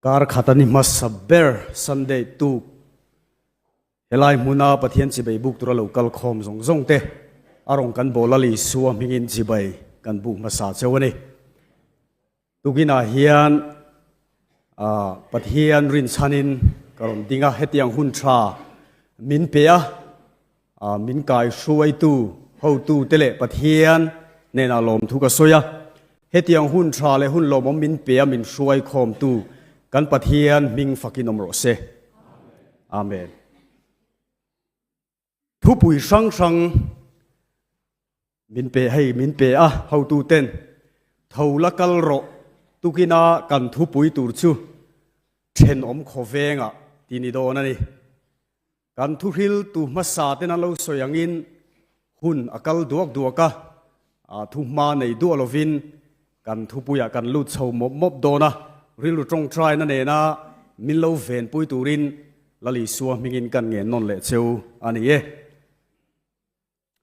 Kar khat a ni hmasa ber Sunday tuk helai hmuna Pathian chibai buk tura lo kal khawm zawng zawng te a rawn kan bawl a Isua hmingin chibai kan buk hmasa cheu a ni. Tukinah hian Pathian rinchhanin ka rawn ding a, hetiang hun tha min pe a, min kai hruaitu hotu te leh Pathian hnenah lawmthu ka sawi a, hetiang hun tha leh hun lawmawm min pe a min hruai khawmtu kan Pathian hming fakin awm rawh se. Amen. Thupui hrang hrang Min pe hei min pe a, hotu ten tho la kal rawh tukina kan thupui tur chu thenawm khawvengah ti ni dawn a ni. Kan thuhril tu hmasa ten an lo sawi angin hun a kal duak duak a, thu hma nei duah lovin kan thupuiah kan lut chho mawp mawp dawn a, rilru tawngtaina nena min lo venpui turin Lal Isua hmingin kan ngen nawn leh cheu a ni e.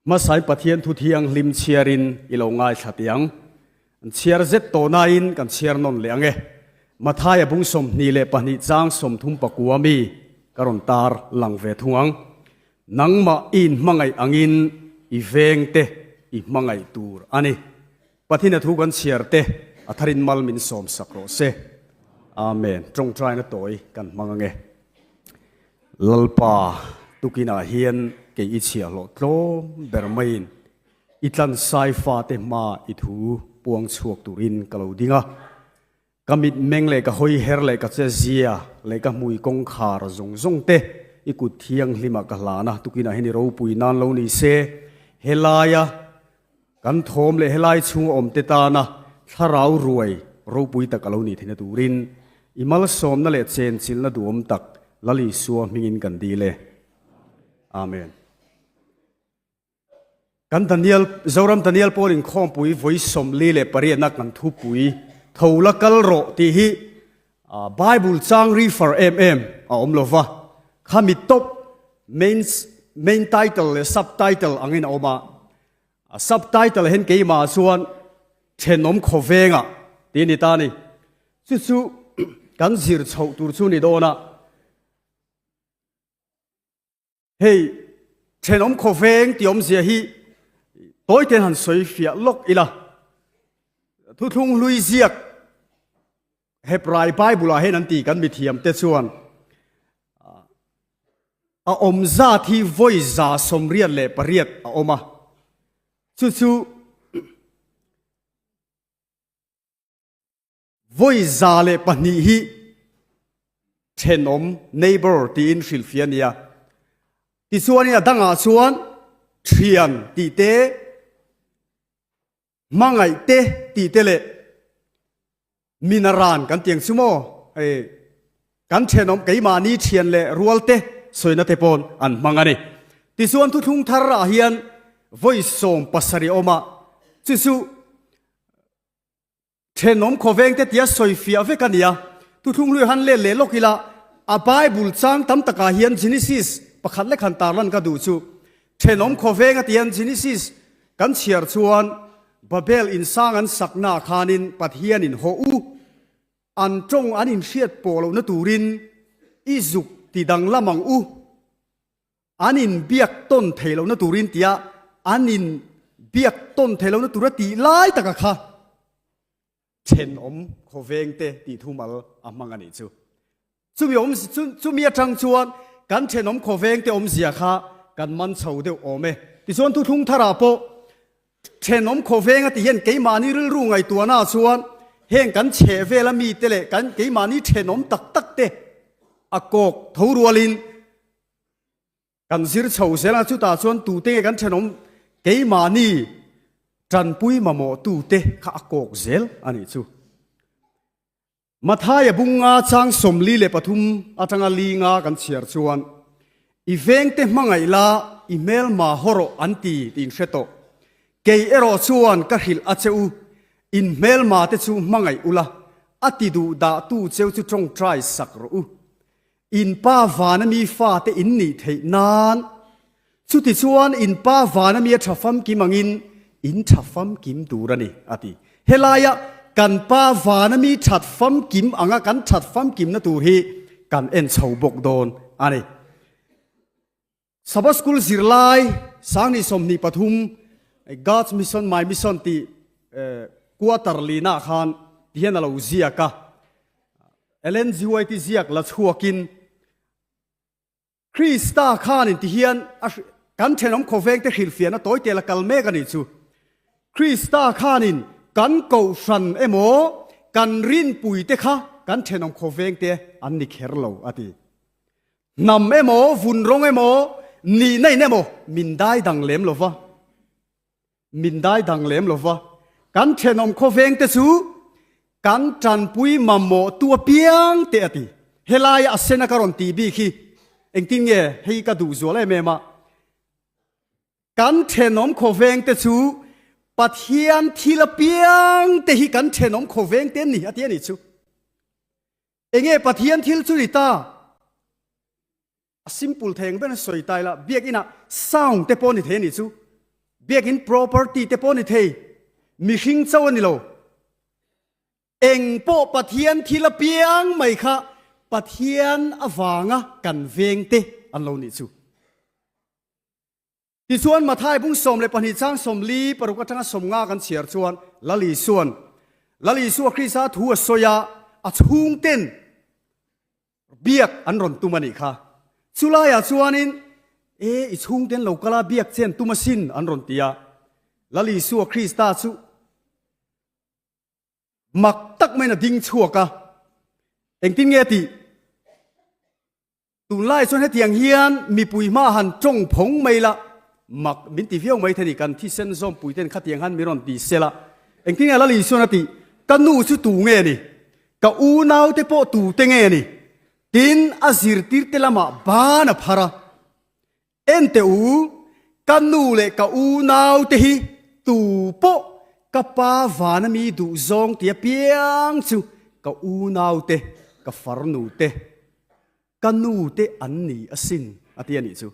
Hmasai Pathian thu thianghlim chhiarin i lo ngaithla teh ang. An chhiar zet tawh nain kan chhiar nawn leh ang e. Mathaia bung 22 chang 34 mi ka rawn tar lang ve thung ang. Nangmah i inhmangaih angin i vengte i hmangaih tur a ni. Pathina thu kan chhiar te a tharin mal min sawm sak rawh se. Amen. Tawngtaina tawi kan hmang ang e. Lalpa, tukinah hian kei i chhiahhlawh tlawm ber maiin i tlansai fate hma i thu puang chhuak turin ka lo ding a. Ka mitmeng leh ka hawi her leh ka che zia leh ka hmui kawngkhar zawng zawng te i kut thianghlimah ka hlan a, tukinah hian i ropui nan lo ni se, helaia kan thawm leh helai chhunga awm te tana thlarau ruai ropui tak a lo nih theihna turin i malsawmna leh chenchilhna duhawm tak Lal Isua hmingin kan dil e. Amen. Kan Daniel, Zoram Daniel Paul inkhawmpui vawi 48na kan thupui tho la kal rawh tih hi Bible chang refer em em a awm lo va, khami top main main title leh subtitle angin a awm a, a subtitle hian keimah chuan thenawm khawvengah tih a ni ta a ni. Chu chu kan zir chhoh tur chu ni dawn a. Hei, thenawm khawveng tih awmzia hi tawi ten han sawi fiah lawk ila. Thuthlung hlui ziak Hebrai Bible ah hian an ti kan mithiam te chuan a awm zat hi vawi 188 a awm a. Chu chu Vawi 102 hi thenawm, neighbour, tiin hrilhfiah a ni a. Tichuanin a dangah chuan thian tih te, hmangaih te tih te leh minaran kan ti ang chu maw? Hei kan thenawm keimahni thian leh rual te sawina te pawn an hmang a ni. Tichuan thuthlung thar ah hian vawi 17 a awm a, chu chu Thenawm khawvengte tia sawi fiah vek a ni a, thuthlung hlui han let leh lawk ila, a Bible chang tam takah hian Genesis pakhat lek han tarlan ka duh chu. Thenawm khawveng a tian Genesis kan chhiar chuan Babel insang an saknaah khanin Pathianin haw u, an tawng an inhriat pawh lohna turin i zuk ti danglam ang u. An inbiak tawn thei lohna turin tia an inbiak tawn thei lohna tura tih lai taka kha thenawm khawvengte tih thumal a hmang a nih chu. Chumi awm chumi atang chuan kan thenawm khawvengte awmzia kha kan man chho deuh awm e. Tichuan thuthlung tharah pawh thenawm khawveng a ti hian keimahni rilru ngaihtuahna chuan heng kan chheh vela mite leh kan keimahni thenawm tak tak te a kawk tho rualin Kan zir chho zel a, chutah chuan tute nge kan thenawm keimahni tanpui mamawh tute kha a kawk zel a nih chu. Mathaia bunga chang 43 atanga li nga kan chhiar chuan, I vengte hmangaih la, i hmelma haw rawh an ti tiin hre tawh. Kei erawh chuan ka hrilh a che u, in hmelma te chu hmangaih ula, a ti duh dah tu cheu chu tawngtai sak rawh u. In pa vana mi fate in nih theih nan, chutichuan in pa vana mi a tha famkim angin in tha famkim tur a ni, a ti. Helaia Kan Pa vana mi that famkim anga kan that famkimna tur hi kan en chho bawk dawn a ni. Sabbath School zirlai Sangni 23 God's Mission My Mission tih quarter lina khan tihian a lo ziak a. Ellen G. White ziak la chhuakin Krista khanin tihian a kan thenawm khawvengte hrilhfiahna tawi tel a kal mek a nih chu. Krista khanin kan kohhran emaw kan rinpuite kha kan thenawm khawvengte an ni kher lo a ti. Hnam emaw vun rawng emaw nihna in emaw min dai dang lem lo va. Min dai dang lem lo va. Kan thenawm khawveng te chu kan tanpui mamawh tu apiang te a ti. Helaia a sena ka rawn tih bik hi engtin nge hei ka duh zual em em a. Kan thenawm khawveng te chu Pathian thil apiang te hi kan thenawm khawveng te an ni a ti a nih chu. Enge Pathian thil chu ni ta? A simple thei ang ber a sawi ta ila, biakin ah sound te pawh a ni thei a nih chu, biakin property te pawh a ni thei, mihring chauh a ni lo. Eng pawh Pathian thil apiang mai kha Pathian avanga kan veng te an lo nih chu. Tichuan Mathai bung 12 chang 44 atanga 50 kan chhiar chuan Lal Isuan Lal Isua Krista thu a sawi a, a chhungten biak an rawn tum a nih kha. Chulaiah chuanin e i chhungten lo kala biak che an tum asin an rawn ti a. Lal Isua Krista chu mak tak maiin a ding chhuak a, engtin nge tih? Tunlai chuan hetiang hian mipui hma han tawng phawng mai la, mak min ti viau mai thei ni, kan thisen zawmpui ten khatiang han min rawn ti sel a, engtin nge Lal Isuan a tih, ka nu chu tu nge ni, ka unau te pawh tu te nge ni, tin a zirtir te lamah ban a phar a, en teh u, ka nu leh ka unau te hi tu pawh ka pa vana mi duh zawng ti apiang chu ka unau te, ka farnu te. Ka nu te an ni asin a ti a nih chu.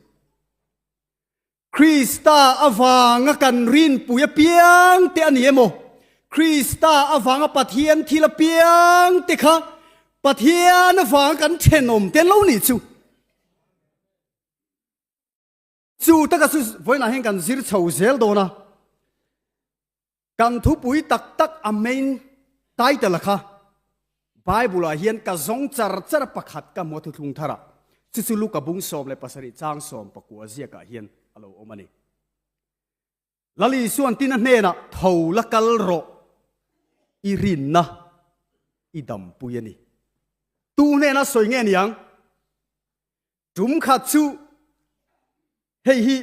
Krista avanga kan rinpui apiang te a ni emaw, Krista avanga Pathian thil apiang te kha Pathian avanga kan thenawm te an lo nih chu. Chu taka chu vawiinah hian kan zir chho zel dawn a. Kan thupui tak tak a main title a kha Bible ah hian ka zawng char char a pakhat ka hmu a thuthlung thar ah chu chu Luka bung 17 chang 19 ziak ah hian a lo awm a ni. Lal Isuan tin a hnenah tho la kal rawh i rinna i dampui a ni. Tu hnena sawi nge niang? Tum khat chu hei hi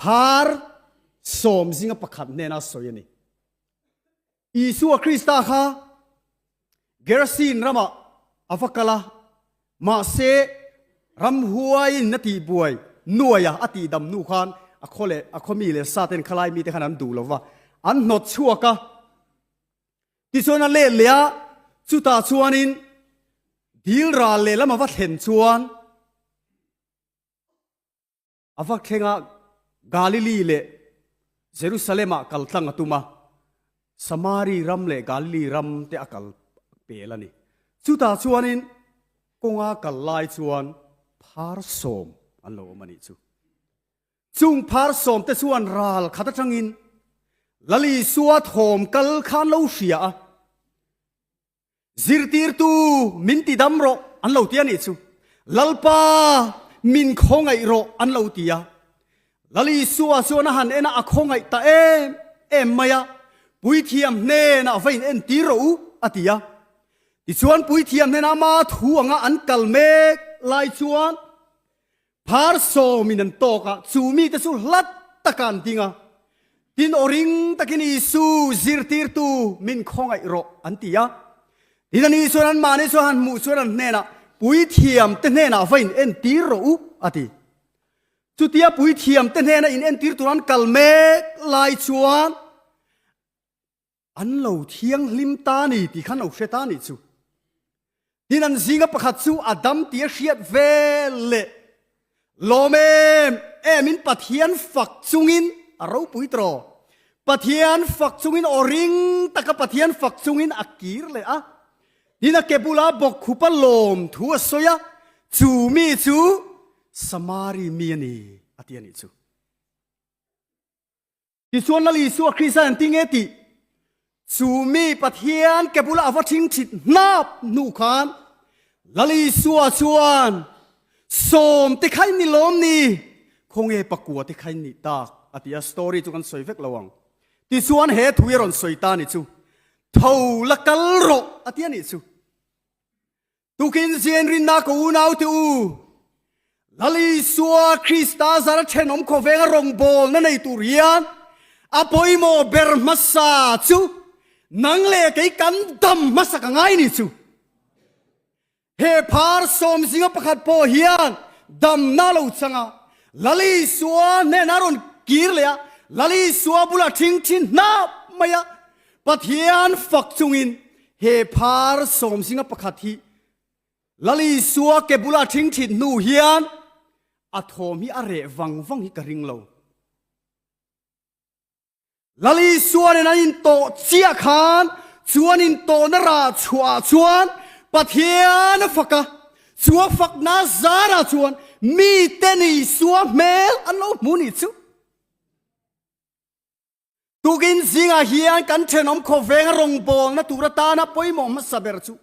Phar sawm zinga pakhat hnena sawi a ni. Isua Krista kha Gerasin ramah a va kal a, mahse ramhuaiin a tihbuai nuaia a tihdam hnu khan a khaw leh a khaw mi leh sa ten khalai mite khan an duh lo va, an hnawt chhuak a. Tichuan a let leh a, chutah chuanin dil ral lehlam a va thlen chuan, A va thleng a, Galili leh Jerusalem-ah kal tlang a tum a, Samari ram leh Galili ram te a kal pel a ni. Chutah chuanin kawnga kal lai chuan phar sawm an lo awm a nih chu. Chung phar sawm te chuan ral khat atangin Lal Isua thawm kal kha an lo hria a. Zirtirtu min ti dam rawh an lo ti a nih chu. Lalpa min khawngaih rawh an lo ti a. Lal Isua chuan a han en a, a khawngaih ta em em mai a, Puithiam hnenah va in entir rawh u a ti a. Tichuan Puithiam hnenah ama thu anga an kal mek lai chuan Phar sawmin an tawk a, chu mite chu hlat taka an ding a. Tin, aw ring takin Isu, zirtirtu, min khawngaih rawh, an ti a. Tin, ani chuan anmahni chu a han hmuh chuan an hnenah, Puithiamte hnenah va in entir rawh u, a ti. Chutia puithiamte hnena in entir tur an kal mek lai chuan, An lo thianghlim ta ni tih khan lo hre ta nih chu. Tin an zinga pakhat chu a dam tih a hriat vel leh lawm em em in Pathian fak chungin a ropui tawh. Pathian fak chungin aw ring taka Pathian fak chungin a kir leh a. Tin a ke bula bawkkhupa lawm thu a sawi a, chu mi chu Samari mi a ni a ti a nih chu. Tichuan Lal Isua Krista an ti nge tih chu mi Pathian ke bula a va ṭhingṭhit hnap hnu khan Lal Isua chuan, Sawm te kha in ni lawm ni? Khawnge pakua te kha in nih tak? a ti a, story chu kan sawi vek lo ang. Tichuan he thu hi a rawn sawi ta ni chu, Tho la kal rawh a ti a nih chu. Tukin zian rinna ka unaute u, Lal Isua Krista zara thenawm khawvenga rawngbawlna nei tur hian a pawimawh ber hmasa chu nang leh kei kan dam hmasa ka ngai ni chu. He phar sawm zinga pakhat pawh hian damna lo chang a, Lal Isua hnenah a rawn kir leh a, Lal Isua bulah ṭhingṭhi hnap mai a, Pathian fak chungin he phar sawm zinga pakhat hi Lal Isua ke bula ṭhingṭhit hnu hian a thawm hi a reh vang vang hi ka ring lo. Lal Isua nen an intawh chiah khan chu an intawhna rah chhuahah chuan Pathian a fak a, chu a fakna zarah chuan miten Isua hmel an lo hmu nih chu. Tukin zingah hian kan thenawm khawvenga rawngbawlna tur atana pawimawh hmasa ber chu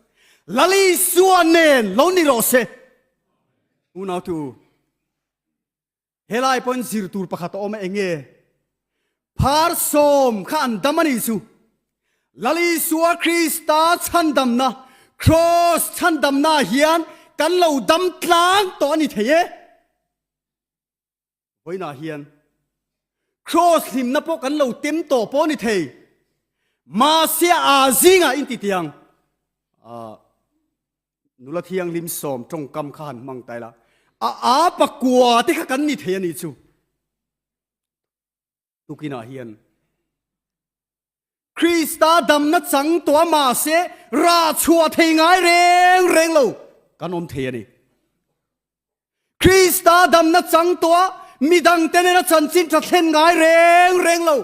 Lal Isua nen lo ni rawh se. Unautu, helai pawhin zir tur pakhat a awm a, enge? Phar sawm kha an dam a nih chu. Lal Isua Krista chhandamna, Kraws chhandamna hian kan lo dam tlang tawh a ni thei e. Vawiinah hian Kraws hlimna pawh kan lo tem tawh pawh a ni thei. Mahse a zingah inti tiang nula thianghlim sawm tawngkam kha han hmang ta ila, a a pakua te kha kan ni thei a nih chu. Tukinah hian Krista damna chang tawh a mahse rah chhuah thei ngai reng reng lo kan awm thei a ni. Krista damna chang tawh a midangte nena chanchin tha thlen ngai reng reng lo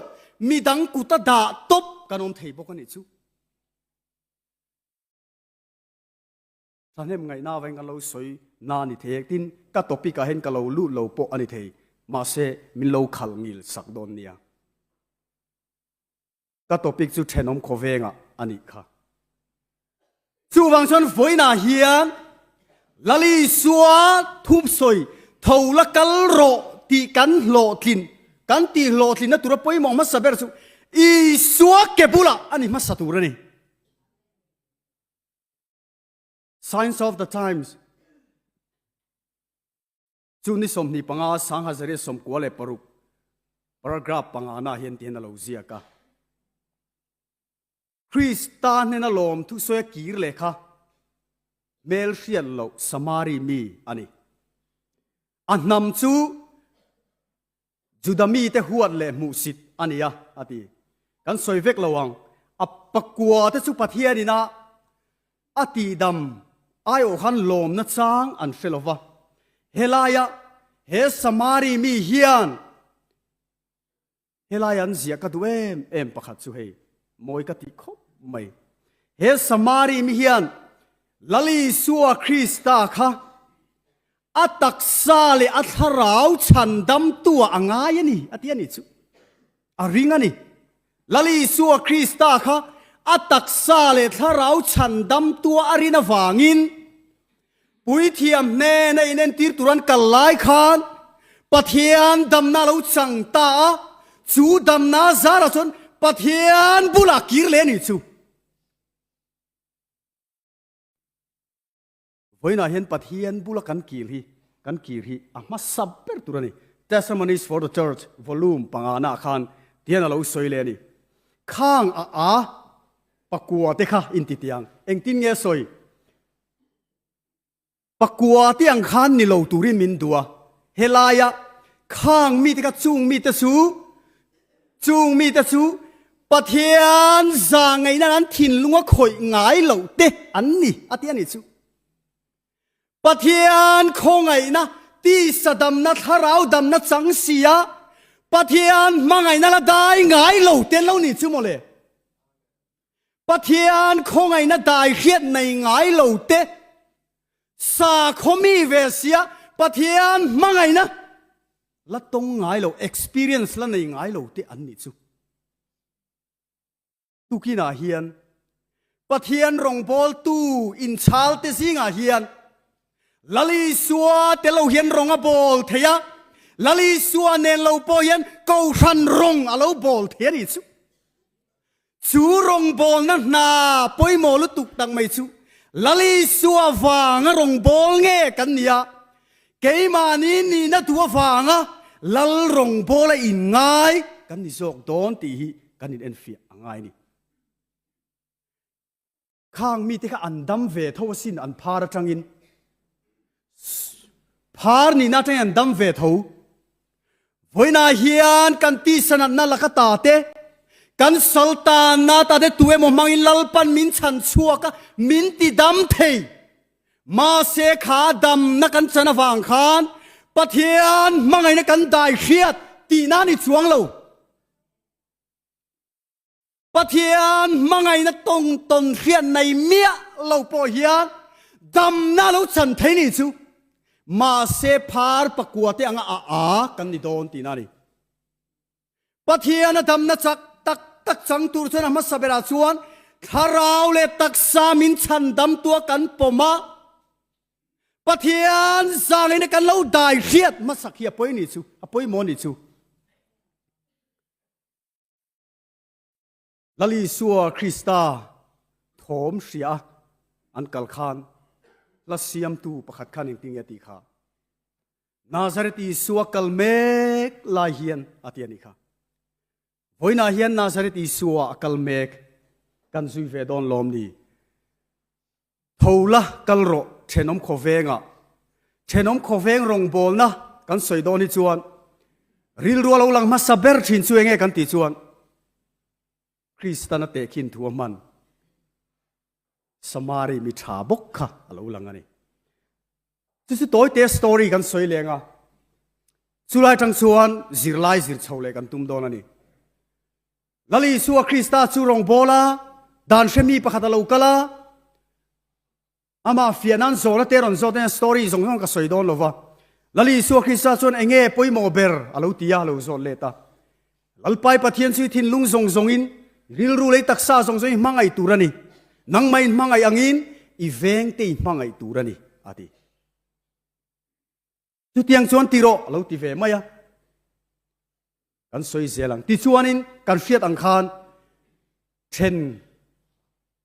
midang kuta dah tawp kan awm thei bawk a nih chu. Thahnem ngaihna avangin kan lo sawi na a ni thei e, tin ka topic ah hian ka lo lut lo pawh a ni thei, mahse min lo khalh ngil sak dawn nia. Ka topic chu thenawm khawvengah a nih kha. Chuvang chuan vawiinah hian Lal Isua thupsawi tho la kal rawh tih kan hlawhtlin, kan tih hlawhtlinna tura pawimawh hmasa ber chu Isua ke bulah a ni hmasa tur a ni. Signs of the Times chu ni 25 1996 paragraph pangana hian tihian a lo ziak a. Krista hnena lawm thusawi a kir leh kha hmel hriat loh Samari mi a ni. A hnam chu Juda mite huat leh hmuhsit a ni a, a ti. Kan sawi vek lo ang, a pakua te chu Pathianin a a tihdam aiawh khan lawmna chang an hre lo va. Helaia he Samari mi hian Helai an ziah ka duh em em pakhat chu hei mawi ka tih khawp mai. He Samari mi hian Lal Isua Krista kha a taksa leh a thlarau chhandamtu ah a ngai a ni a ti a nih chu. A ring a ni. Lal Isua Krista kha a taksa leh thlarau chhandamtu ah a rin avangin Puithiam hnena inentir tur an kal lai khan Pathian damna a lo chang ta a, chu damna zarah chuan Pathian bulah kir leh a nih chu. Vawiinah hian Pathian bula kan kir hi kan kir hi a hmasa ber tur a ni. Testimonies for the Church volume pangana khan tihian a lo sawi leh a ni. Khang a a pakua te kha inti tiang engtin nge sawi? Pakua te ang khan ni lo turin min duh a, helaia khang mite kha chung mite chu chung mite chu Pathian zangaihna an thinlunga khawih ngai loh te an ni a ti a nih chu. Pathian khawngaihna, tisa damna, thlarau damna chang si a. Pathian hmangaihna la dai ngai lo te an lo nih chu mawle. Pathian khawngaihna dai hriat nei ngai lo te, sakhaw mi ve sia Pathian hmangaihna la tawng ngai lo, experience la nei ngai lo te an nih chu. Tukinah hian Pathian rawngbawltu inchhalte zingah hian Lal Isua tel lo hian rawng a bawl thei a, Lal Isua nen lo pawh hian Kohhran rawng a lo bawl thei a nih chu. Chu rawngbawlna hna pawimawh lutuk tak mai chu Lal Isua vanga rawngbâwl nge kan ni a, keimahni nihna duh avanga Lal rawngbâwla inngai kan ni zawk dawn tih hi kan inenfiah a ngai a ni. Khang mite kha an dam ve tho asin an phar atangin. Phar nihna atangin an dam ve tho. Vawiinah hian kan tisa natna laka ta te, kan sal tanna ta te tu emaw hmangin Lalpan min chhan chhuak a, min ti dam thei. Mahse kha damna kan chan avang khan Pathian hmangaihna kan dai hriat tihna a ni chuang lo. Pathian hmangaihna tawng tawn hriat nei miah lo pawh hian damna lo chan thei ni chu mahse phar pakua te anga a a kan ni dawn tihna a ni. Pathian a damna chak tak tak chang tur chuan a hmasa berah chuan thlarau leh taksa min chhan dam tua kan pawm a, Pathian zangin kan lo dai hriat hmasak hi a pawi ni chu, a pawimawh ni chu. Lal Isua Krista thawm hria an kal khan hla siamtu pakhat khan engtin nge a tih kha? Nazareth Isua kal mek lai hian a ti a nih kha. Vawiinah hian Nazareth Isua a kal mek kan zui ve dawn lawm ni? Tho la kal rawh thenawm khawvengah. Thenawm khawveng rawngbawlna kan sawi dawn hi chuan rilru a lo lang hmasa ber thin chu enge kan tih chuan Kristan a tehkhin thu a hman Samari mi tha bawk kha a lo lang a ni. Chu chu tawite story kan sawi leng a, chulai tang chuan zirlai zir chho leh kan tum dawn a ni. Lal Isua Krista chu rawngbâwl a, dan hremi pakhat a lo kal a, amah fiah nan zawhna te rawn zawt a, story zawng zawng ka sawi dawn lo va. Lal Isua Krista chuan eng nge pawimawh ber a lo ti a, a lo zawt let a. Lalpai Pathian chu i thinlung zawng zawngin, rilru lei taksa zawng zawngin hmangaih tur a ni. Nangmah in hmangaih angin i vengte i hmangaih tur a ni, a ti. Chutiang chuan ti rawh, a lo ti ve mai a. Kan sawi zel ang. Tichuanin kan hriat ang khan then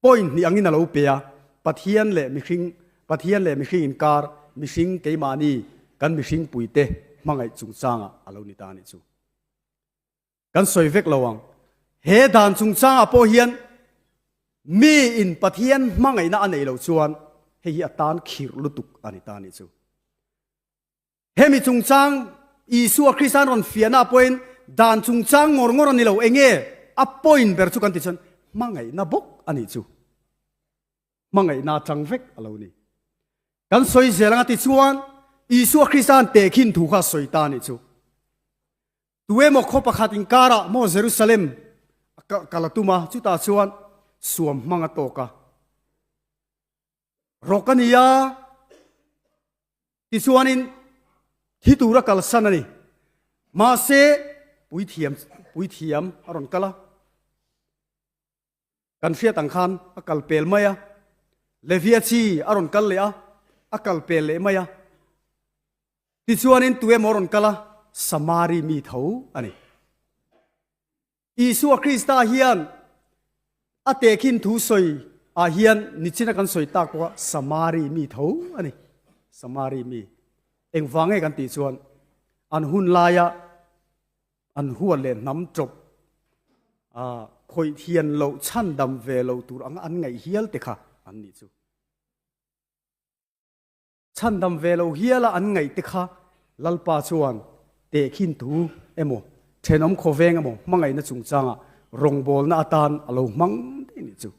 point hnih angin a lo pe a, Pathian leh mihring, Pathian leh mihring inkar, mihring keimahni kan mihring puite hmangaih chungchangah a lo ni ta a nih chu. Kan sawi vek lo ang. He dan chungchangah pawh hian mi in Pathian hmangaihna a neih loh chuan hei hi a tan khirh lutuk a ni ta a nih chu. Hemi chungchang Isua Krista'n rawn fiahna pawhin dan chungchang ngawr ngawr a ni lo, enge a point ber chu kan ti chuan hmangaihna bawk a nih chu. Hmangaihna atang vek a lo ni. Kan sawi zel anga tichuan Isua Krista'n tehkhin thu kha a sawi ta a nih chu. Tu emaw khaw pakhat inkarah maw Jerusalem a kal a tum a, chutah chuan suam hmang a tawk a. Rawk a ni a, tichuanin thi tura kalsan a ni. Mahse, puithiam, puithiam a rawn kal a. Kan hriat ang khan a kal pel mai a. Levia chi a rawn kal leh a, a kal pel leh mai a. Tichuanin tu emaw a rawn kal a, Samari mi tho a ni. Isua Krista hian a tehkhin thu sawi ah hian nichina kan sawi tak pawh a Samari mi tho a ni. Samari mi. Engvang nge kan tih chuan an hun laia an huat leh hnam tawp ah khawih thian loh chhandam ve lo tur anga an ngaih hial te kha an nih chu. Chhandam ve lo hiala an ngaih te kha Lalpa chuan tehkhin thu emaw, thenawm khawveng emaw hmangaihna chungchangah rawngbawlna atan a lo hmang daih nih chu.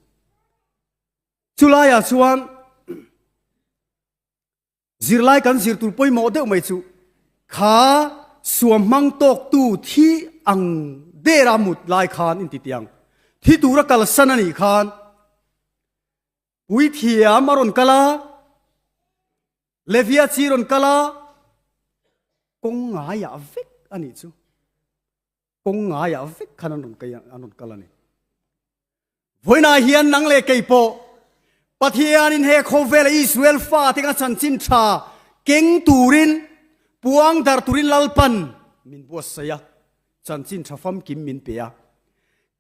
Chulaiah chuan zirlai kan zir tur pawimawh deuh mai chu kha. Suamhmang tawktu thi ang dera mut lai khan inti tiang thi tura kalsan a nih khan puithiam a rawn kal a, Levia chi rawn kal a, kawng ngaiah vek a nih chu. Kawng ngaiah vek khan an rawn kei an rawn kal a ni. Vawiinah hian nang leh kei pawh Pathianin he khawvela Israel fate ka chanchin tha keng turin puang dar turin Lalpan min buatsaih a, chanchin tha famkim min pe a.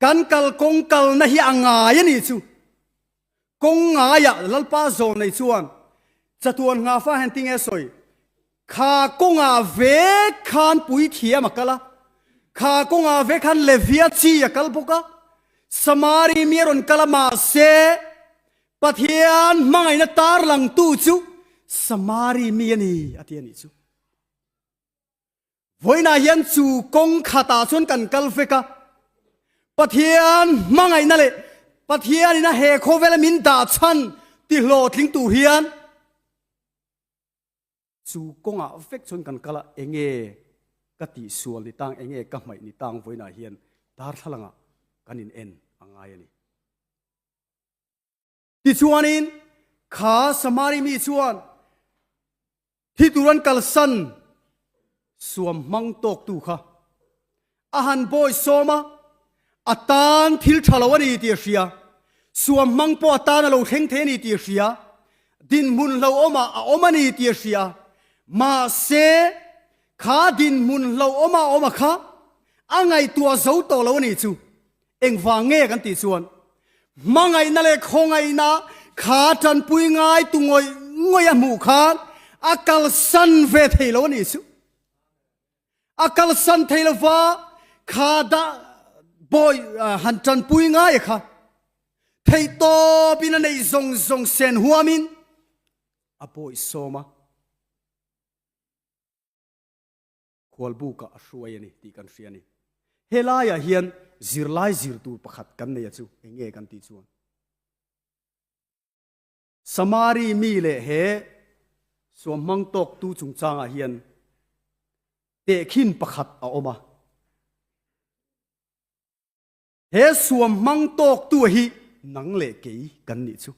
Kan kal kawng kalna hi a ngai a nih chu. Kawng ngaiah Lalpa zawn nei chuan chatuan nghafa hian tinge sawi? Kha kawngah vek khan puithiam a kal a, kha kawngah vek khan Levia chi a kal bawk a, Samari mi a rawn kal a, mahse Pathian hmangaihna tarlangtu chu Samari mi a ni a ti a nih chu. Vawiinah hian chu kawng khatah chuan kan kal vek a, Pathian hmangaihna leh Pathianin a he khawvela min dah chhan ti hlawhtling tur hian chu kawngah vek chuan kan kal a, enge ka tihsual ni tang, enge ka hmaih ni tang vawiinah hian darthlalangah kan in en a ngai a ni. Tichuanin kha Samari mi chuan Thi tur an kalsan suam hmang tawktu kha a han bawi sawm a, a tan thil tha lo a ni tih a hria, suam hmang pawh a tan a lo thleng thei a ni tih a hria, dinhmun hlauhawmah a awm a ni tih a hria, mahse kha dinhmun hlauhawma a awm a kha a ngaihtuah zo tawh lo a nih chu. Engvang nge kan tih chuan hmangaihna leh khawngaihna kha tanpui ngai tu ngawih ngawih a hmuh khan a kalsan ve thei lo a nih chu. A kalsan thei lo va, kha dah bawi han tanpui ngai a kha theihtawpin a neih zawng zawng sen huamin a bawi sawm a. Khualbukah a hruai a ni tih kan hria a ni. Helaiah hian zirlai zir tur pakhat kan nei a chu eng nge kan tih chuan Samari mi leh he suamhmang tawktu chungchangah hian tehkhin pakhat a awm a. He suamhmang tawktu hi nang leh kei kan nih chu.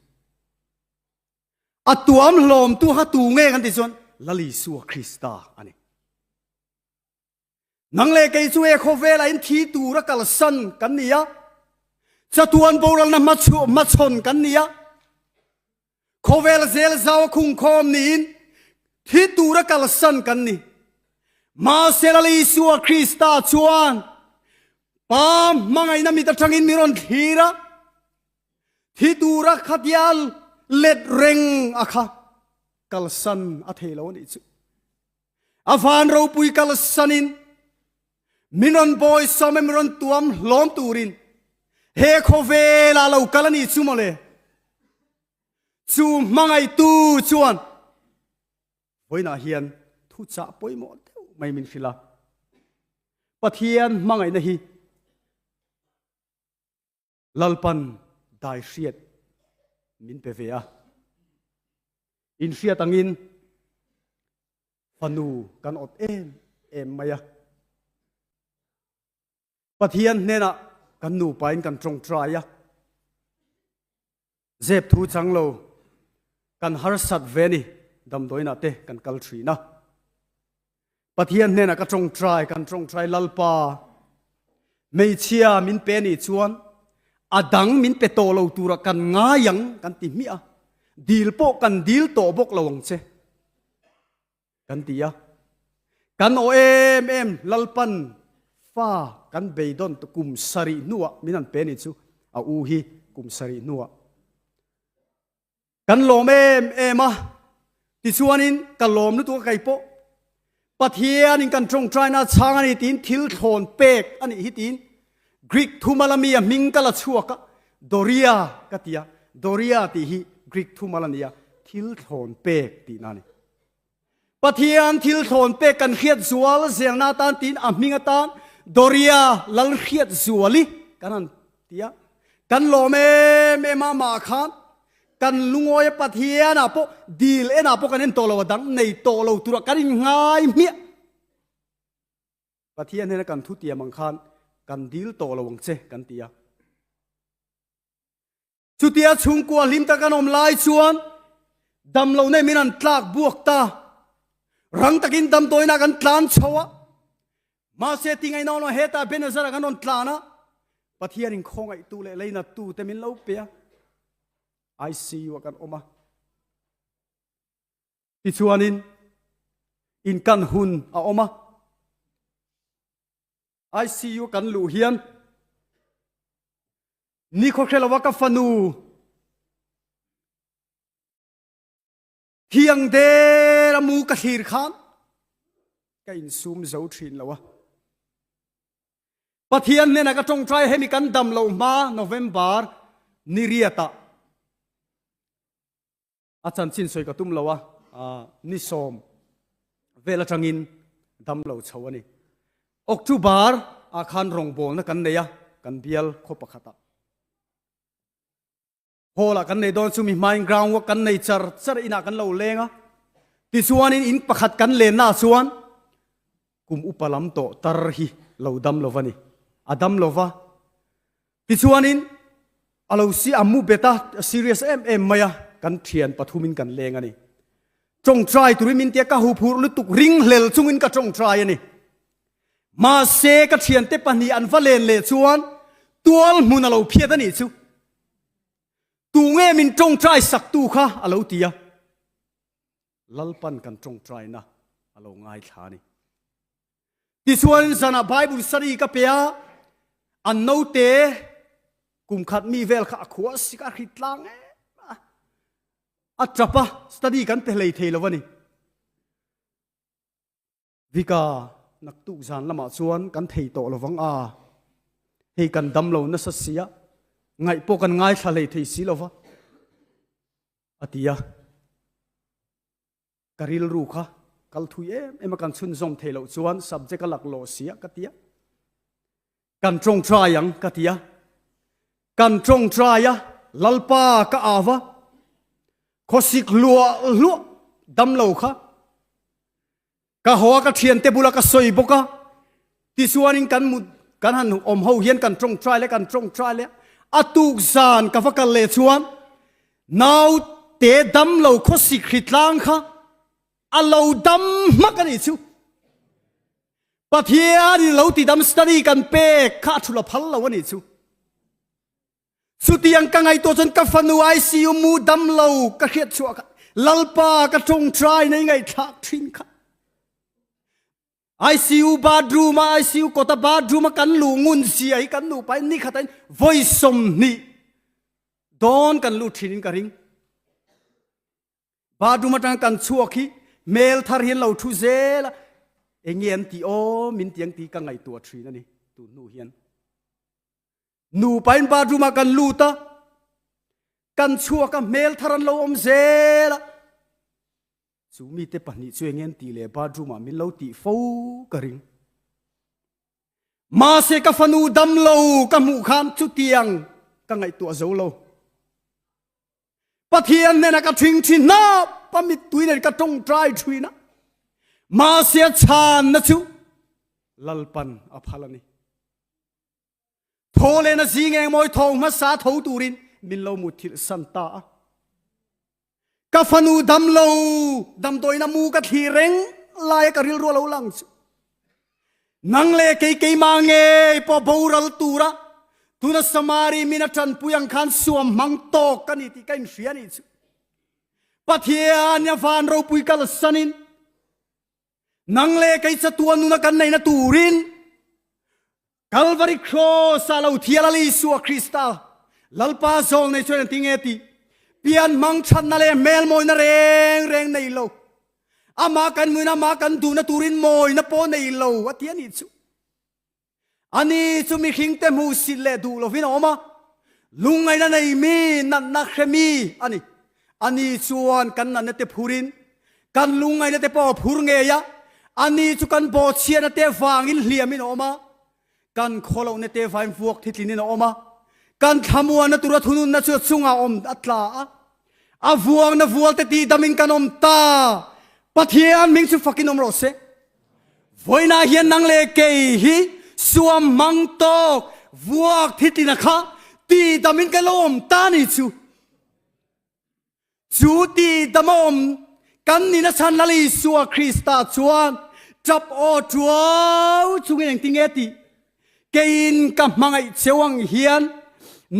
A tuam hlawmtu kha tu nge kan tih chuan Lal Isua Krista a ni. Nang leh kei chu he khawvelah in thi tura kalsan kan ni a, chatuan boralna hmachhawn kan ni a, Khawvel zel zau a khungkhawm niin thi tura kalsan kan ni. Mahse Lal Isua Krista chuan Pa hmangaihna mit atangin min rawn thlir a, thi tura khatia let reng a kha kalsan a thei lo a nih chu. A van ropui kalsanin Min rawn bawi sawm e, min rawn tuam hlawm turin he khawvelah lo kal a nih chu mawle. Chu hmangaihtu chuan vawiinah hian thuchah pawimawh deuh mai min hrilh a. Pathian hmangaihna hi Lalpan dai hriat min pe ve a. Inhriat angin Fanu kan awt em em mai a. Pathian hnenah kan nupain kan tawngtai a. Zep thu chang lo kan harsat ve ni damdawiinah te kan kal thin a. Pathian hnenah ka tawngtai, kan tawngtai Lalpa hmeichhia min pe nih chuan a dang min pe tawh lo tura kan ngai ang kan ti hmiah a. Dil pawh kan dil tawh bawk lo ang che. Kan ti a. Kan aw em em Lalpan fa kan beidawn kum sarih hnuah min han pe ni chu a u hi kum sarih hnuah kan lawm em em a. Tichuanin ka lawm lutuk a kei pawh Pathianin kan tawngtaina chhang a ni tiin thil thlawn pek a nih hi tiin Greek thumal ami a hming ka la chhuak a, Doria ka ti a, Doria tih hi Greek thumal a ni a, thil thlawn pek tihna a ni. Pathian thil thlawn pek kan hriat zual zelna atan tiin a hming atan Doria lal hriat zuali kan han ti a, kan lawm em em a, amah khan kan lungawi a Pathianah pawh dil enah pawh kan en tawh lo a dang nei tawh lo turah kan inngai hmiah. Pathian hnena kan thutiam ang khan kan dil tawh lo ang che kan ti a. Chutia chhungkua hlim tak an awm lai chuan damlo nei min an tlak buak ta. Rang takin damdawiinah kan tlan chho a. Mahse tingaihna awm lo hetah Ebenezer-ah kan rawn tlan a. Pathianin khawngaihtu leh leinattu te min lo pe a. ICU-ah kan awm a. Tichuanin inkan hun a awm a. ICU kan luh hian Nikhaw hre lova ka fanu thiang der a mu ka thlir khan ka insum zo thin lo a. Pathian hnena ka tawngtai hemi kan dam lo hma November ni riatah A chanchin sawi ka tum lo a, ni sawm vel atangin dam lo chho a ni. October ah khan rawngbawlna kan nei a, kan bial khaw pakhatah. Hall ah kan nei dawn chu mi hmain ground work kan nei char char inah kan lo leng a. Tichuanin in pakhat kan lenna ah chuan kum upa lam tawh tar hi lo dam lo va ni. A dam lo va. Tichuanin a lo si a mu bet a, a serious em em mai a, kan thian pathumin kan leng a ni. Tawngtai turin min tia ka huphurh lutuk ringhlel chungin ka tawngtai a ni. Mahse ka thiante pahnih an va len leh chuan tual hmun a lo phiat a nih chu. Tunge min tawngtai saktu kha a lo ti a. Lalpan kan tawngtaina a lo ngaithla a ni. Tichuan zanah Bible study ka pe a, an naute kum khat mi vel kha a khua sik a hrit tlang em a, a tap a, study kan pe hlei thei lo a ni. Vika naktuk zan lamah chuan kan thei tawh lovang a, hei kan dam lo nasa sia, ngaih pawh kan ngaithla hlei thei si lova, a ti a. Ka rilru kha kal thui em em a kan chhunzawm thei loh chuan subject a laklawh sia ka ti a. Kan tawngtai ang ka ti a. Kan tawngtai a, Lalpa ka au a, khawsik hluah hluah damlo kha Ka haw a ka thiante bula ka sawi bawk a, tichuanin kan mut kan han awm ho hian kan tawngtai leh kan tawngtai leh a tuk zan ka va kal leh chuan naute dam lo khawsik hritlang kha a lo dam hmak a nih chu. Pathian in lo ti dam study kan pek kha a thula phal lo a nih chu. Chutiang ka ngaihtuah chuan ka fanu ICU mu dam lo ka hriat chhuah kha Lalpa ka tawngtai nei ngaihthlak thin kha. ICU bathroom a ICU kawta bathroom a kan luh ngun zia hi kan nupa in nikhat in vawi 20 dawn kan lut thin in ka ring. Bathroom atang kan chhuak hi hmel thar hian lo thu zel a enge an tih aw min tiang tih ka ngaihtuah thin a ni tun hnu hian. Nupa in bathroom ah kan lut a, kan chhuak a, hmel thar an lo awm zel a. Chu mite pahnih chu eng en tih leh bathroom ah min lo tih fo ka ring. Mahse ka fanu dam lo ka hmuh khan chutiang ka ngaihtuah zo lo. Pathian hnena ka thing thin hnap a mittui nen ka tawngtai thin a. Mahse a chhanna chu Lalpan a phal a ni. Thaw lehna zing eng mawi thawng hmasa tho turin min lo mutthilh san ta a. Ka fanu dam lo, damdawiina mu ka thlir reng laia ka rilru a lo lang chu. Nang leh kei keimah ngei pawh boral tura tuna Samari min a tanpui ang khan suam hmang tawk ka ni tih ka inhria nih chu. Pathian a van ropui kalsanin Nang leh kei chatuan nuna kan neihna turin Calvary Cross ah lo thial a Isua Krista Lalpa zawl nei chuan engtin nge tih pian hmang thatna leh hmel mawina reng reng nei lo amah kan muina amah kan duhna turin mawina pawh nei lo a ti a nih chu. Ani chu mihringte hmuhsit leh duh lovin a awm a, lungngaihna nei mi, natna hre mi a ni. Ani chuan kan natna te phurin, kan lungngaihna te pawh a phur ngei a, ani chu kan bawhchhiatna te vangin hliamin a awm a, kan khawlohna te vangin vuak thitlinin a awm a, kan thlamuanna tura thununna chu a chungah awm a tla a, a vuangna vualte tihdamin kan awm ta. Pathian hming chu fakin awm rawh se. Vawiinah hian nang leh kei hi suam hmang tawk vuak thitlina kha tidamin ka lo awm ta ni chu. Chu tidam a awm kan nihna chhan Lal Isua Krista chuan tap aw tuau chungin engtinge tih keiin ka hmangaih cheu ang hian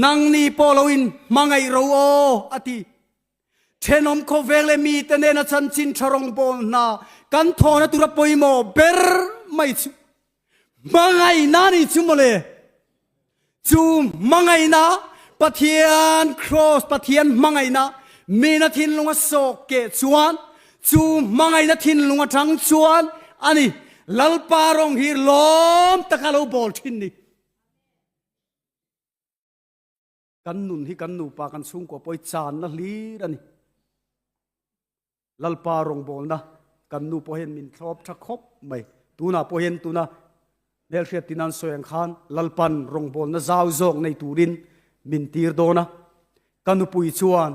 nangni pawh lo in hmangaih ro aw a ti. Thenawm khawvel leh mite nena chanchin tha rawngbâwl hna kan thawhna tura pawimawh ber mai chu hmangaihna a ni chu mawle. Chu hmangaihna, Pathian Kraws, Pathian hmangaihna mina thinlunga sawk keh chuan, chu hmangaihna thinlung atang chuan a ni Lalpa rawng hi lawm taka lo bawl thin ni. Kan nun hi kan nupa kan chhungkua pawh hi channa hlir a ni. Lalpa rawngbawlna kan nu pawh hian min thlawp tha khawp mai. Tunah pawh hian tuna hmelhriat tin an sawi ang khan Lalpan rawngbawlna zau zawk nei turin min tir dawn a. Ka nupui chuan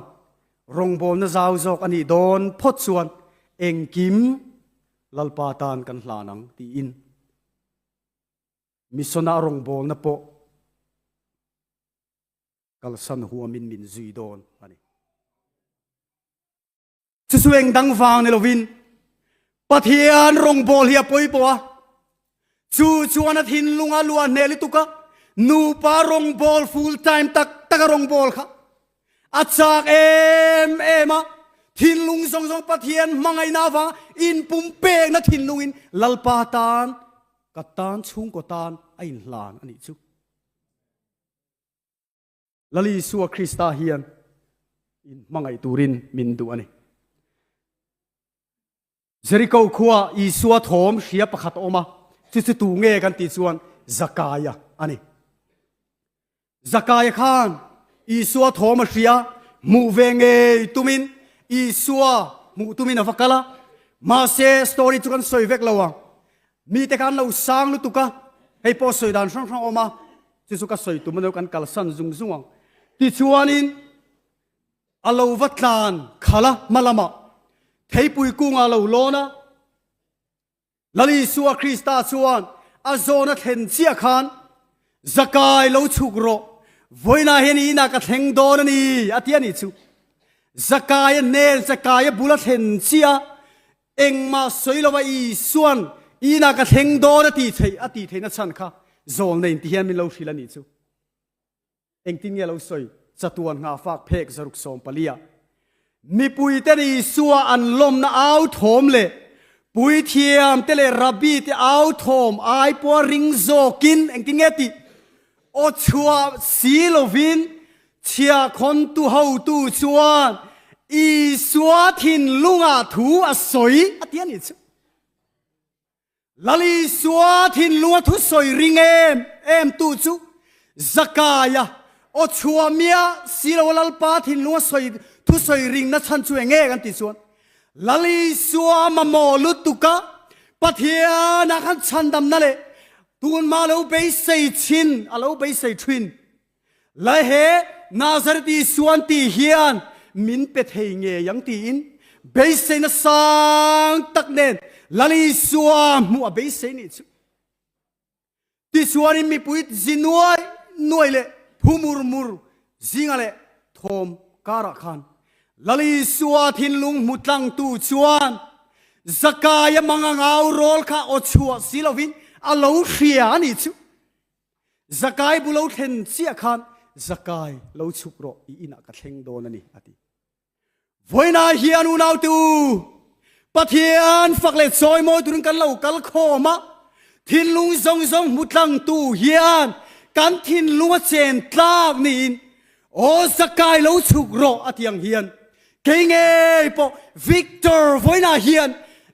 rawngbawlna zau zawk a nih dawn phawt chuan engkim Lalpa tan kan hlan ang tiin Misona rawngbawlna pawh kalsan huamin min zui dawn a ni. Chu chu eng dang vang ni lovin Pathian rawngbâwl hi a pawimawh a, chu chuan a thinlunga luah hneh lutuk a, nupa rawngbâwl full time tak taka rawngbâwl kha a chak em em a, thinlung zawng zawng Pathian hmangaihna avanga inpumpekna thinlungin Lalpa tan Ka tan chhungkaw tan a inhlan a nih chu. Lal Isua Krista hian in hmangaih turin min duh a ni. Jericho khua Isua thawm hria pakhat a awm a, chu chu tu nge kan tih chuan Zakaia a ni. Zakaia khan Isua thawm a hria, hmuh ve ngei tumin Isua hmuh tumin a va kal a. Mahse, story chu kan sawi vek lo ang. Mite kha an lo sang lutuk a, hei pawh sawi dan hrang hrang a awm a, chu chu ka sawi tum a kan kalsan zung zung ang. Tichuanin a lo va tlan khalh a hma lamah, theipui kungah a lo lawn a, Lal Isua Krista chuan a zawn a thlen chiah khan, Zakai lo chhuk rawh, vawiinah hian i inah ka thleng dawn a ni, a ti a nih chu. Zakai a hnen, Zakai a bul a thlen chiah a, engmah sawi lova Isua'n i inah ka thleng dawn a tih theih, a tih theihna chhan kha zawlnei inti hian min lo hrilh a nih chu. Engtin nge lo sawi? Chatuan nghahfak phek zaruk sawmpalia mipuite ni Isua an lawmna au thawm leh puithiamte leh rabbi te au thawm ai pawha ring zawkin engtin nge tih aw chhuah si lovin chhiahkhawntu hotu chuan Isua thinlungah thu a sawi a ti a nih chu. Lal Isua thinlunga thusawi ring em em tu chu Zakaia aw chhuah miah si lo a Lalpa thinlunga sawi thusawi ringna chhan chu eng nge kan tih chuan Lal Isua mamawh lutuk a Pathianah khan chhandamna leh tunhma lo beisei thin a lo beisei thin. Lai he Nazareth Isuan tih hian min pe thei ngei ang tiin beiseina sang tak nen Lal Isua hmuh a beisei nih chu. Tichuanin mipui zi nuai nuai leh phu mur mur zinga leh thawm karah khan Lal Isua thinlung hmu tlangtu chuan Zakaia manga ngau rawl kha aw chhuah si lovin a lo hria a nih chu. Zakai bu lo thlen chiah khan Zakai lo chhuk rawh i inah ka thleng dawn a ni a ti. Vawiinah hian unaute u, Pathian fak leh chawimawi turin kan lo kal khawm a, thinlung zawng zawng hmu tlangtu hian kan thinlung a chen tlak niin Aw Zakai lo chhuk rawh a ti ang hian kei ngei pawh Victor vawiinah hian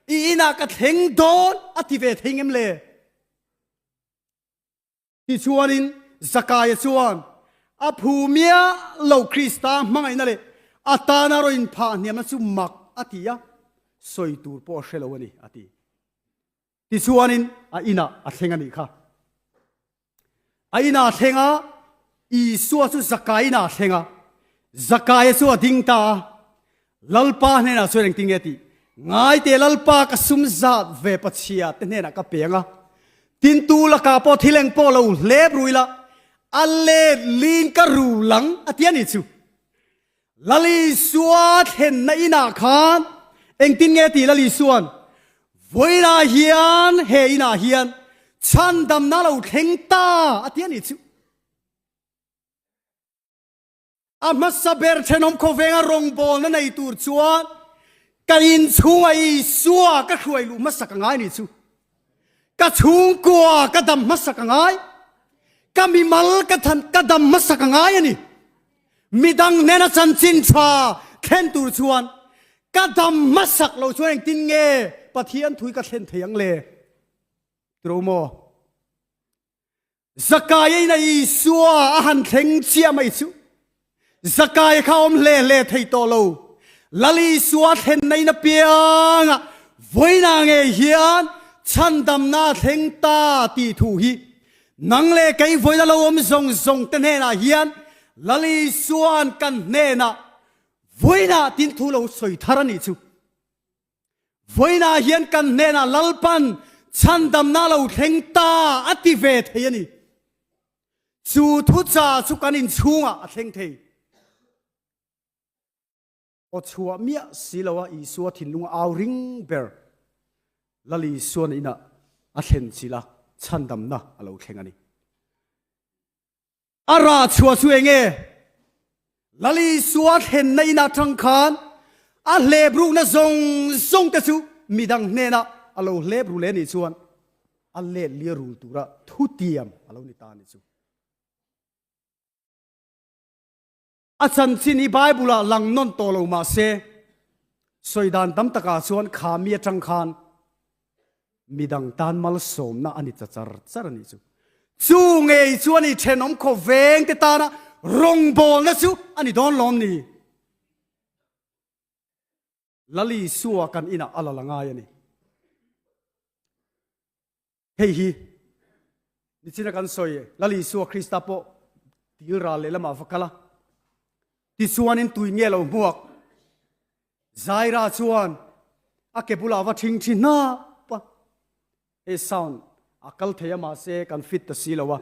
i inah ka thleng dawn a ti ve thei ngem le? Tichuanin Zakaia chuan a phu miah lo Krista hmangaihna leh a tana rawn inphah hniamna chu mak a ti a, sawi tur pawh a hre lo a ni, a ti. Tichuanin a inah a thleng a nih kha. A inah a thleng a, Isua chu Zakaia inah a thleng a, Zakaia chu a ding ta a, Lalpa hnenah chuan engtin nge tih? Ngaite Lalpa ka sum zat ve Pachhia te hnenah ka pe ang a, tin tu lakah pawh thil eng pawh lo hlep ru ila, a let lin ka ru lang a ti a nih chu. Lal Isua thlenna inah khan engtin nge tih Lal Isua'n vawiinah hian he inah hian chhandamna lo thleng ta a ti a nih chu. A hmasa ber thenawm khawvenga rawngbawlna nei tur chuan ka inchhunga Isua ka hruai luh hmasak a ngai nih chu. Ka chhungkua ka dam hmasak a ngai. Ka mimal ka than ka dam hmasak a ngai a ni. Midang hnena chanchin tha thlen tur chuan ka dam hmasak lo chuan engtin nge Pathian thui ka thlen thei ang le? Tiro maw? Zakaia in a Isua a han thleng chiah mai chu Zakaia kha awm hle hle thei tawh lo. Lal Isua thlenna in apianga vawiinah ngei hian chhandamna a thleng ta tih thu hi nang leh kei vawiina lo awm zawng zawng te hnenah hian Lal Isua'n kan hnenah vawiinah tin thu lo sawi thar a nih chu. Vawiinah hian kan hnenah Lalpan chhandamna lo thleng ta a ti ve thei a ni. Chu thucha chu kan inchhungah a thleng thei. Aw chhuah miah si loa Isua thinlunga au ring ber Lal Isuan inah a thlen chilh a, chhandamna a lo thleng a ni. A rah chhuah chu eng nge? Lal Isua thlenna in atang khan a hlep rukna zawng zawng te chu midang hnenah a lo hlep ru leh nih chuan a let lia rul tura thutiam a lo ni ta a ni chu. A chanchin hi Bible ah lang nawn tawh lo mah se, sawi dan tam takah chuan kha mi atang khan midang tan malsawmna a ni ta char char a nih chu. Chu ngei chu a ni thenawm khawveng te tana rawngbawlna chu a ni dawn lawm ni? Lal Isua kan inah a la la ngai a ni. Hei hi nichina kan sawi Lal Isua Krista pawh dil ral lehlamah va kal a, tichuanin tui nge lo hmuak Zaira chuan a ke bulah va ṭhing ṭhi hnap a, hei sound a kal thei a mahse kan fit ta si lo a.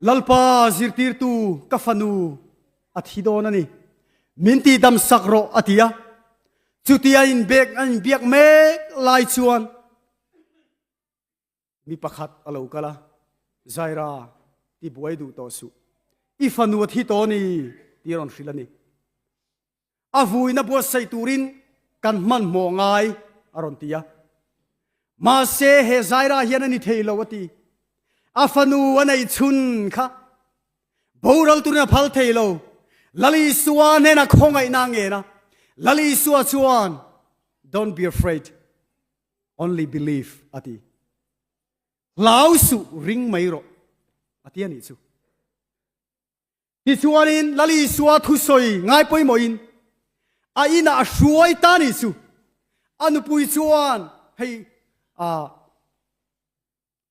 Lalpa zirtirtu ka fanu a thi dawn a ni, min ti dam sak rawh a ti a. Chutia inbek an inbiak mek lai chuan mi pakhat a lo kal a, Zaira ti buai duh tawh suh, i fanu a thi tawh a ni tih a rawn hrilh a ni. A vuina buatsaih turin kan hmanhmawh ngai, a rawn ti a. Mahse, he Zaira hian a ni thei lo, a ti. A fanu a neih chhun kha boral turin a phal thei lo. Lal Isua hnena khawngaihna a ngen a. Lal Isua chuan, Don't be afraid, only believe, a ti. Hlau suh, ring mai rawh, a ti a nih chu. Tichuanin Lal Isua thusawi ngai pawimawhin a inah a hruai ta ni chu a nupui chuan hei a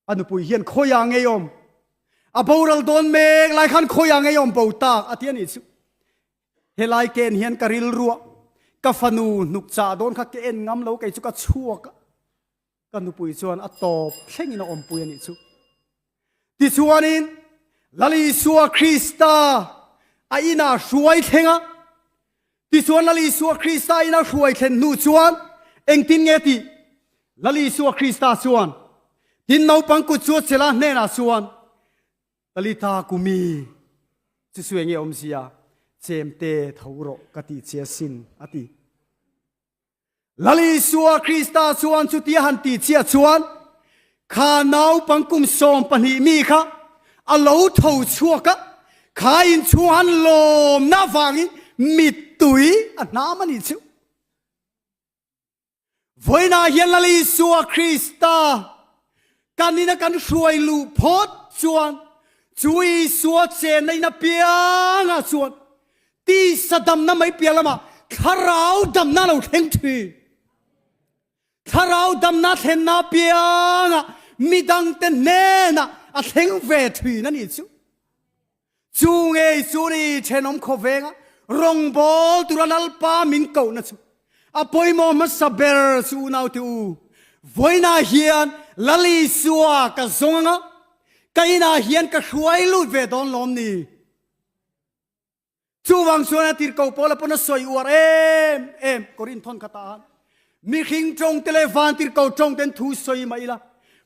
a nupui hian khawiah ngei awm a boral dawn mek lai khan khawiah ngei awm bo tak a ti a nih chu. Helai ken hian ka rilruah ka fanu hnuk chah dawn kha ka en ngam lo kei chu ka chhuak a. Ka nupui chuan a tawp thlengin a awmpui a nih chu. Tichuanin Lal Isua Krista a inah hruai thleng a. Tichuan Lal Isua Krista a ina hruai thlen hnu chuan engtin nge tih? Lal Isua Krista chuan tin naupang kut chu a chelh a hnenah chuan, Talitha kumi, chu chu enge awmzia? Chemte tho rawh ka tih che asin, a ti. Lal Isua Krista chuan chutia han tih chiah chuan kha naupang kum 12 mi kha a lo tho chhuak a, kha inchhung han lawmna avangin mittui a hnam a nih chu. Vawiinah hian Lal Isua Krista kan ina kan hruai luh phawt chuan chu Isua chenna in apiangah chuan Tisa damna mai piah lamah thlarau damna lo thleng thin. Thlarau damna thlenna apiangah midangte hnenah a thleng ve thin a nih chu. Chu ngei chu ni thenawm khawvenga rawngbâwl tura Lalpa min kohna chu. A pawimawh hmasa ber chu unaute u, vawiinah hian Lal Isua ka zawng anga, ka inah hian ka hruai lut ve dawn lawm ni? Chuvang chuan a tirhkoh Paula pawn a sawi uar em em Korinth thawn khatah han, Mihring tawngte leh van tirhkoh tawngten thu sawi mah ila,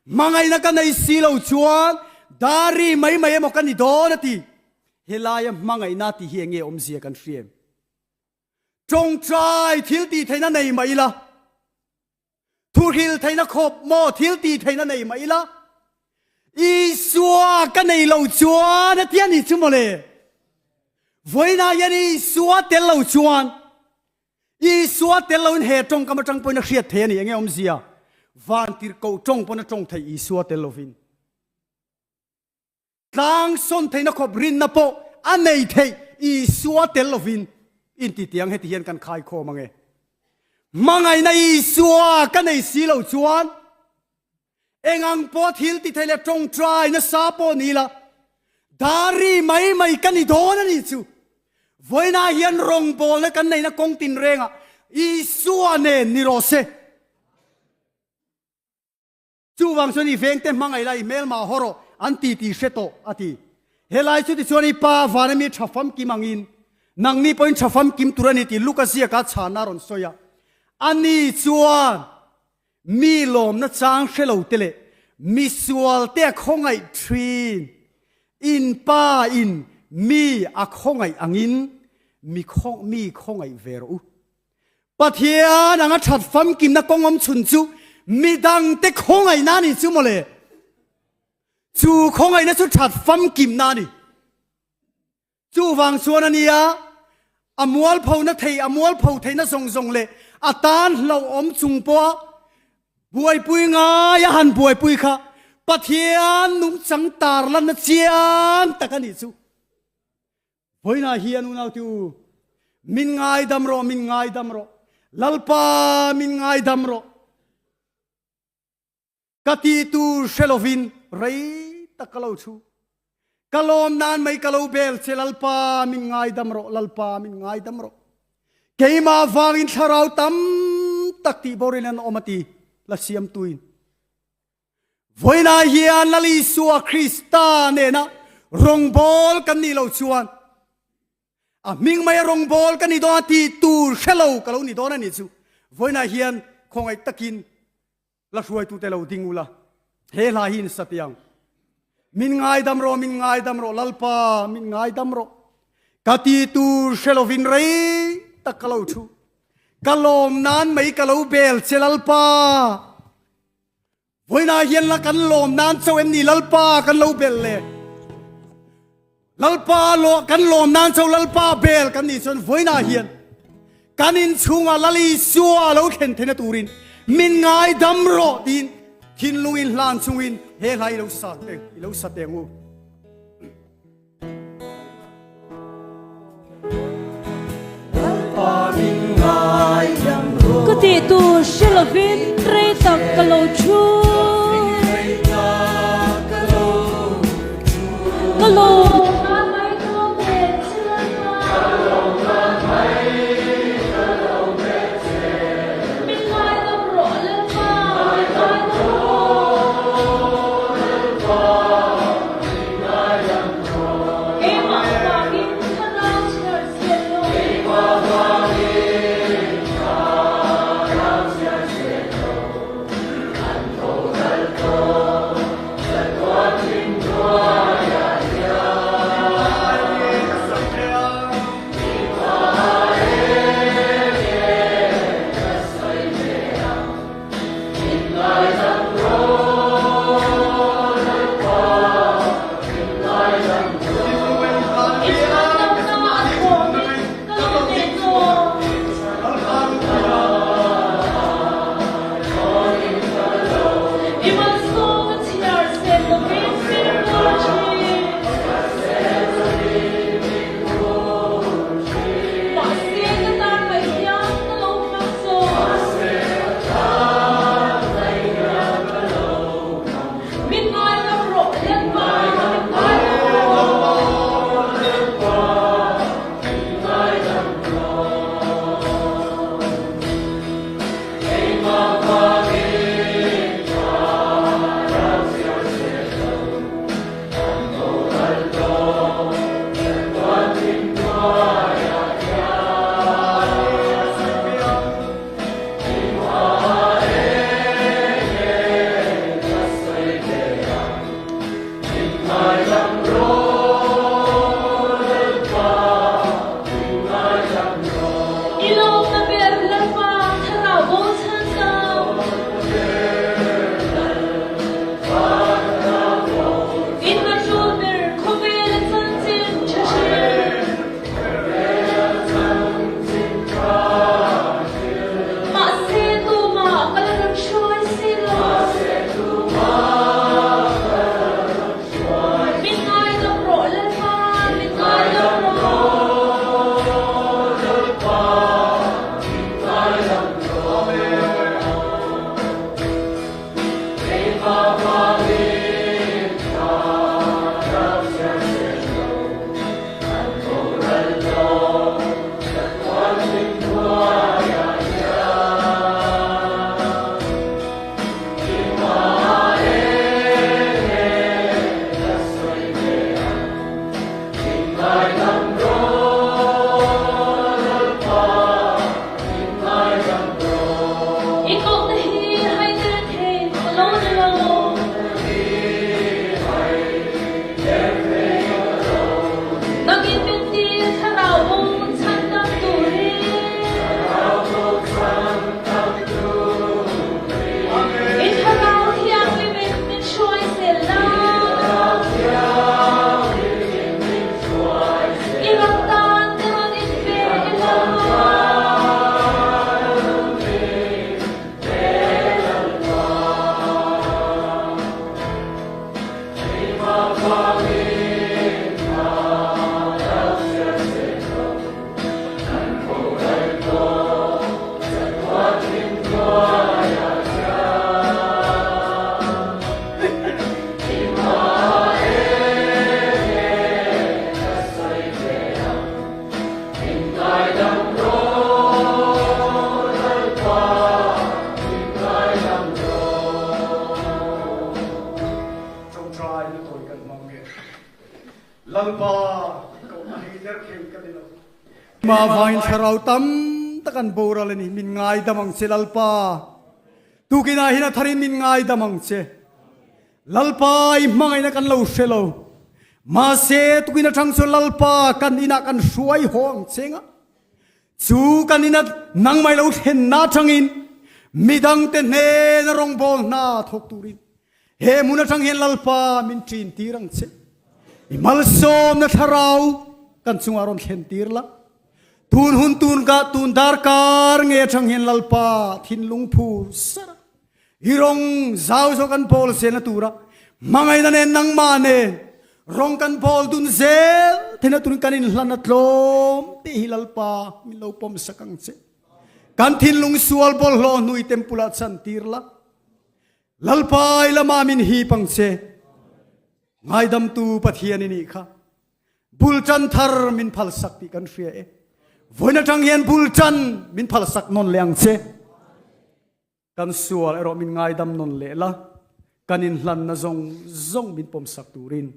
hmangaihna ka nei si lo chuan dari mai mai emaw ka ni dawn a ti. Helaia hmangaihna tih hi enge awmzia kan hria em? Tawngtai thil tih theihna nei mah ila, Thuhril theihna khawp maw thil tih theihna nei mah ila, Isua ka nei lo chuan a ti a nih chu mawle. Vawiinah hian Isua tel lo chuan, Isua tel loin he tawngkam atang pawhin a hriat thei a ni. Enge awmzia? Vantirhkoh tawng pawn a tawng thei Isua tel lovin. Tlang sawn theihna khawp rinna pawh a nei theih Isua tel lovin intitiang heti hian kan khai khawm ange. Hmangaihna Isua ka nei si lo chuan eng ang pawh thil ti thei leh tawngtai nasa pawh ni ila dari mai mai ka ni dawn a nih chu. Vawiinah hian rawngbawlna kan neihna kawng tinrengah Isua nen ni rawh se. Chuvang chuan i vengte hmangaih la i hmelmah haw rawh an ti tih hre tawh, a ti. Helai chu tichuan i pa vana mi tha famkim angin nangni pawhin tha famkim tur a ni tih Luka ziaka chhanna a rawn sawi a. Ani chuan mi lawmna chang hre lo te leh mi sual te a khawngaih thin. In pa in mi a khawngaih angin mi khawngaih ve rawh u. Pathian anga that famkimna kawng awm chhun chu midangte khawngaihna a ni chu mawle. Chu khawngaihna chu that famkimna a ni. Chuvang chuan a nia, a mualphona thei, a mualpho theihna zawng zawng leh a tan hlauhawm chung pawha buaipui ngai a han buaipui kha Pathian nungchang tarlanna chiang tak a nih chu. Vawiinah hian unaute u, min ngaidam rawh, min ngaidam rawh, Lalpa min ngaidam rawh. Ka tih tur hre lovin rei tak ka lo chhu. Ka lawm nan mai ka lo bel che Lalpa min ngaidam rawh, Lalpa min ngaidam rawh. Keimah vangin thlarau tam tak tih borin an awm a ti, la siamtuin. Vawiinah hian Lal Isua Krista nena rawngbawl kan nih loh chuan a hming maia rawngbawl ka ni dawn a tih tur hre lo ka lo ni dawn a nih chu. Vawiinah hian khawngaih takin la hruaitute lo ding ula, he hla hi in sa teh ang. Min ngaidam rawh, min ngaidam rawh, Lalpa, min ngaidam rawh. Ka tih tur hre lovin rei tak ka lo thu. Ka lawm nan mai ka lo bel che Lalpa. Vawiinah hian la kan lawm nan chauh em ni Lalpa kan lo bel le? Lalpa lo kan lawm nan chauh Lalpa bel kan nih chuan vawiinah hian kan inchhungah Lal Isua lo thlen theihna turin min ngaidam rawh tiin thinlung in hlan chungin he hla i lo sa i lo sa teng u. Ka tih tur hre lovin rei tak ka lo thu. Ka lawm nan mai ka lo bel che Lalpa. Min ngaidam rawh Lalpa, min ngaidam rawh. Keimah vangin thlarau chhiar zet lo. Keimah avangin thlarau tam tak an boral a ni. Min ngaidam ang che Lalpa. Tukinah hian a tharin min ngaidam ang che. Lalpa i hmangaihna kan lo hre lo. Mahse tukin atang chuan Lalpa kan inah kan hruai haw ang che nga. Chu kan ina nangmah lo thlenna atangin midangte hnena rawngbâwl hna thawk turin he hmun atang hian Lalpa min ṭin tir ang che. I malsawmna thlarau kan chungah rawn thlen tir la. Tun hun tun ka tun darkar nge atang hian Lalpa thinlung phur sar a. I rawng zau zawk an bawl zelna tura hmangaihna nen nangmah nen rawng kan bawl dun zel theihna turin kan inhlan a tlawm tih hi Lalpa min lo pawm sak ang che. Kan thinlung sual bawlhhlawh hnu i temple ah chan tir la. Lalpa i lamah min hip ang che. Ngaidamtu Pathian i nih kha. Bul tan thar min phalsak tih kan hria e. Vawiin atang hian bul tan min phalsak nawn leh ang che. Kan sual erawh min ngaidam nawn leh la, kan inhlanna zawng zawng min pawmsak turin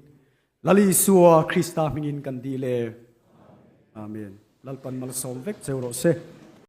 Lal Isua Krista hmingin kan dil e. Amen. Lalpan malsawm vek cheu rawh se.